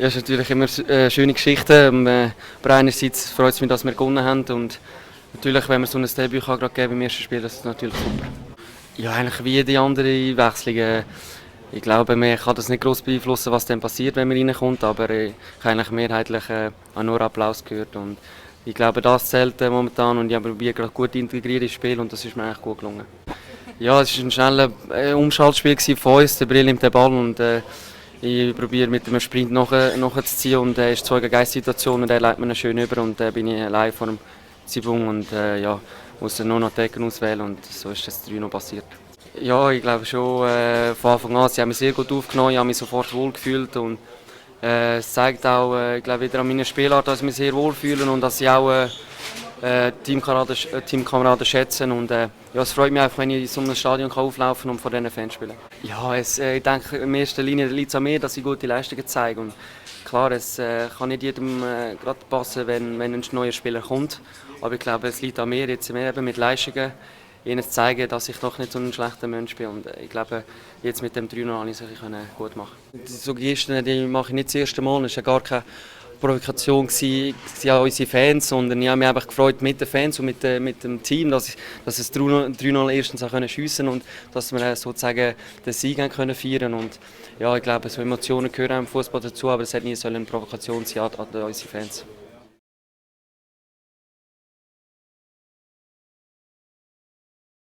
Ja, es ist natürlich immer eine schöne Geschichte. Aber einerseits freut es mich, dass wir gewonnen haben. Und natürlich, wenn wir so ein Debüt gerade geben im ersten Spiel, das ist natürlich super. Ja, eigentlich wie die anderen Wechselungen. Ich glaube, man kann das nicht groß beeinflussen, was dann passiert, wenn man reinkommt. Aber ich habe eigentlich mehrheitlich nur Applaus gehört. Und ich glaube, das zählt momentan. Und ich habe probiert, gerade gut integriert ins Spiel. Und das ist mir eigentlich gut gelungen. Ja, es war ein schneller Umschaltspiel von uns. Der Brill nimmt den Ball und ich probiere mit einem Sprint nachzuziehen. Und es ist 2 gegen 1 Situation und er leitet mir schön über. Und dann bin ich allein vor dem Zibung und ja, muss nur noch die Ecken auswählen. Und so ist das 3 noch passiert. Ja, ich glaube schon von Anfang an. Sie haben mich sehr gut aufgenommen, ich habe mich sofort wohl gefühlt. Und, es zeigt auch ich glaube, wieder an meiner Spielart, dass ich mich sehr wohl fühle und dass ich auch Teamkameraden schätzen. Und, ja, es freut mich einfach, wenn ich in so einem Stadion auflaufen kann und vor diesen Fans spielen. Ja, ich denke, in erster Linie liegt es an mir, dass ich gute Leistungen zeige. Und klar, es kann nicht jedem gerade passen, wenn ein neuer Spieler kommt. Aber ich glaube, es liegt an mir, jetzt mehr eben mit Leistungen ihnen zu zeigen, dass ich doch nicht so ein schlechter Mensch bin. Und ich glaube, jetzt mit dem 3-0 konnte ich es gut machen. So Gesten, die mache ich nicht das erste Mal. Es war ja gar keine Provokation an unsere Fans, sondern ich habe mich einfach gefreut mit den Fans und mit dem Team, dass es 3-0 erstens auch schiessen und dass wir sozusagen den Sieg können feiern und ja, ich glaube, so Emotionen gehören im Fußball dazu, aber es hat nie so eine Provokation sein an unsere Fans.